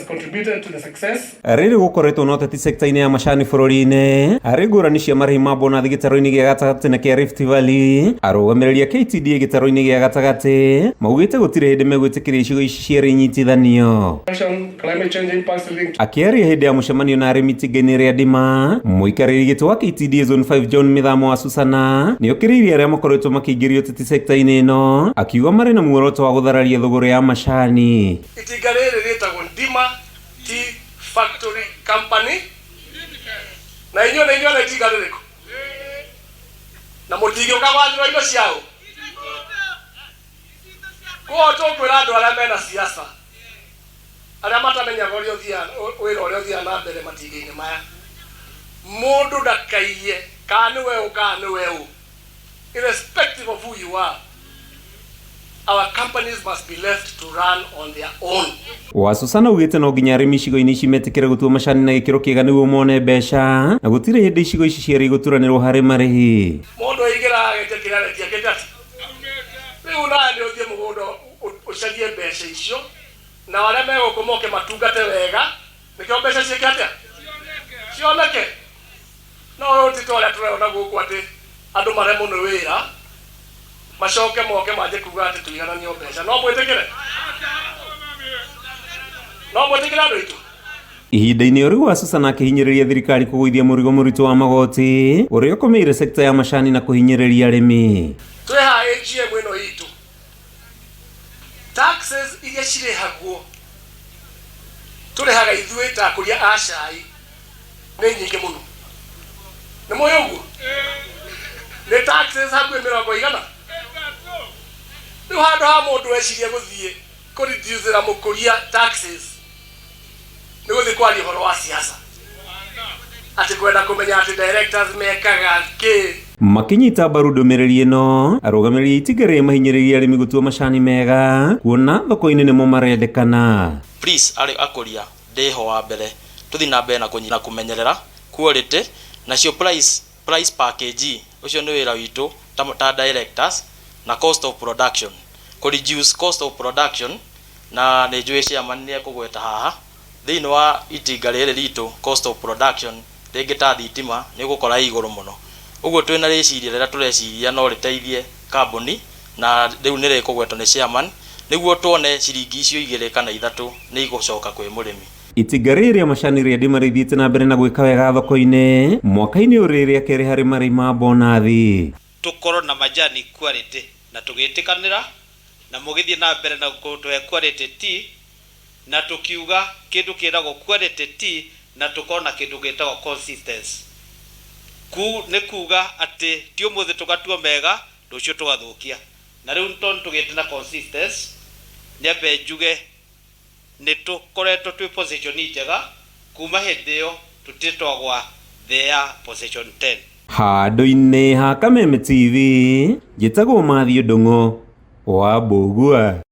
has contributed to the success. Rĩrĩ gũkoretwo na ũteti sekta-inĩ ya macani bũrũri-inĩ harĩ ngũrani cia marĩhi ma bonathi gĩtarũ-inĩ gĩa gatagatĩ na kĩa Rift Valley, arũgamĩrĩri a KTDA gĩtarũ-inĩ gĩa gatagatĩ maugĩte gũtirĩ hĩndĩ megwĩtĩkĩria icigo ici cierĩ inyitithanio. Climate change impacts leading to Akĩaria hĩndĩ ya mũcemanio na arĩmi itinga-inĩ rĩa Ndima, mũikarĩri gĩtĩ wa KTDA Zone 5 John Mĩthamo wa Susana nĩokĩrĩirie arĩa makoretwo makĩingĩrio ũteti sekta-inĩ ĩno, akiuga marĩ na muoroto wa gũthararia thũgũrĩ ya macani. Itinga rĩrĩ rĩtagwo Ndima Tea Factory Company, na inyuĩ nĩ inyuĩ na itinga rĩrĩkũ? Na mũtingĩũka gwathĩrwo indo ciao? Koguo tũkwĩra andũ arĩa mena siasa, arĩa matamenyaga ũrĩa ũthiaga, wĩra ũrĩa ũthiaga na mbere matinga-inĩ maya, mũndũ ndakaiye kana nĩ we ũ kana nĩ we ũ, irrespective of who you are, our companies must be left to run on their own. Wasusana augĩte no nginya arĩmi icigo-inĩ ici metĩkĩre gũtua macani na gĩkĩro kĩega nĩguo mone mbeca, na gũtirĩ hĩndĩ icigo ici cierĩ igũturanĩrwo harĩ marĩhi. Mũndũ aingĩra agetia kĩrĩa aretia kĩndũ atĩ rĩu nawe nĩ ũthiĩ mũgũnda ũcarie mbeca icio, nao arĩa me gũkũ moke matungate wega, nĩkĩo mbeca ciĩke atĩa? Cioneke. No ũyũ ti ta ũrĩa tũrona gũkũ atĩ andũ maremwo nĩ wĩra macoke moke manjie kuga atĩ tũigananio mbeca. No mwĩtĩkĩre? No mwĩtĩkĩre andũ aitũ? Ihinda-inĩ o rĩu Wasusana akĩhinyĩrĩria thirikari kũgũithia mũrigo mũritũ wa magoti ũrĩa ũkomeire sekta ya macani na kũhinyĩrĩria arĩmi. Twĩ haha AGM ĩno itũ, taxes iria cirĩhagwo tũrĩhaga ithuĩ ta akũria a cai nĩ nyingĩ mũno. Nĩ mũĩ ũguo? Nĩ taxes hakuhĩ mĩrongo igana. Rĩu handũ ha mũndũ ecirie gũthiĩ kũ reduce-ĩra mũkũria taxes, nĩ gũthiĩ kwaria ũhoro wa siasa, atĩ kwenda kũmenya atĩ directors mekaga kĩ. Makĩnyita mbaru ndũmĩrĩri ĩno, arũgamĩrĩri a itinga rĩrĩ mahinyĩrĩirie arĩmi gũtua macani mega kuona thoko-inĩ nĩmo marendekana. Please arĩ akũria ndĩho wa mbere tũthi na mbere na na kũmenyerera quality nacio price price per kg ũcio nĩ wĩra witũ ta, ta directors na cost of production kũ reduce cost of production na nĩ njũĩ chairman nĩ ekũgweta haha thĩinĩ wa itinga rĩrĩ ritũ cost of production rĩngĩ ta thitima nĩ ũgũkora ĩ igũrũ mũno ũguo twĩna rĩciria rĩrĩa tũreciria no rĩteithie kambuni na rĩu nĩ rĩkũgwetwo nĩ chairman nĩguo tuone ciringi icio igĩrĩ kana ithatũ nĩ igũcoka kwĩ mũrĩmi. Itinga rĩrĩ rĩa macani rĩa Ndima rĩthiĩte na mbere na gwĩka wega thoko-inĩ mwaka-inĩ ũyũ rĩ rĩa kerĩ harĩ marĩhi ma bonathi. Tũkorwo na majani quality na tũgĩtĩkanĩra na mũgĩthiĩ na mbere na gũtũhe quality tea na tũkiuga kĩndũ kĩtagwo quality tea na tũkorwo na kĩndũ gĩtagwo consistency. Ku nĩ kuga atĩ ti ũmũthĩ tũgatua mega rũciũ tũgathũkia. Na rĩu tondũ tũgĩte na consistency, nyambe njuge nĩ tũkoretwo twĩ position njega kuma hĩndĩ ĩyo tũtirĩ twagwa thĩ ya position 10. Handũ-inĩ ha Kameme TV, njĩtagwo Matthew Ndung'u wa Mbũgua.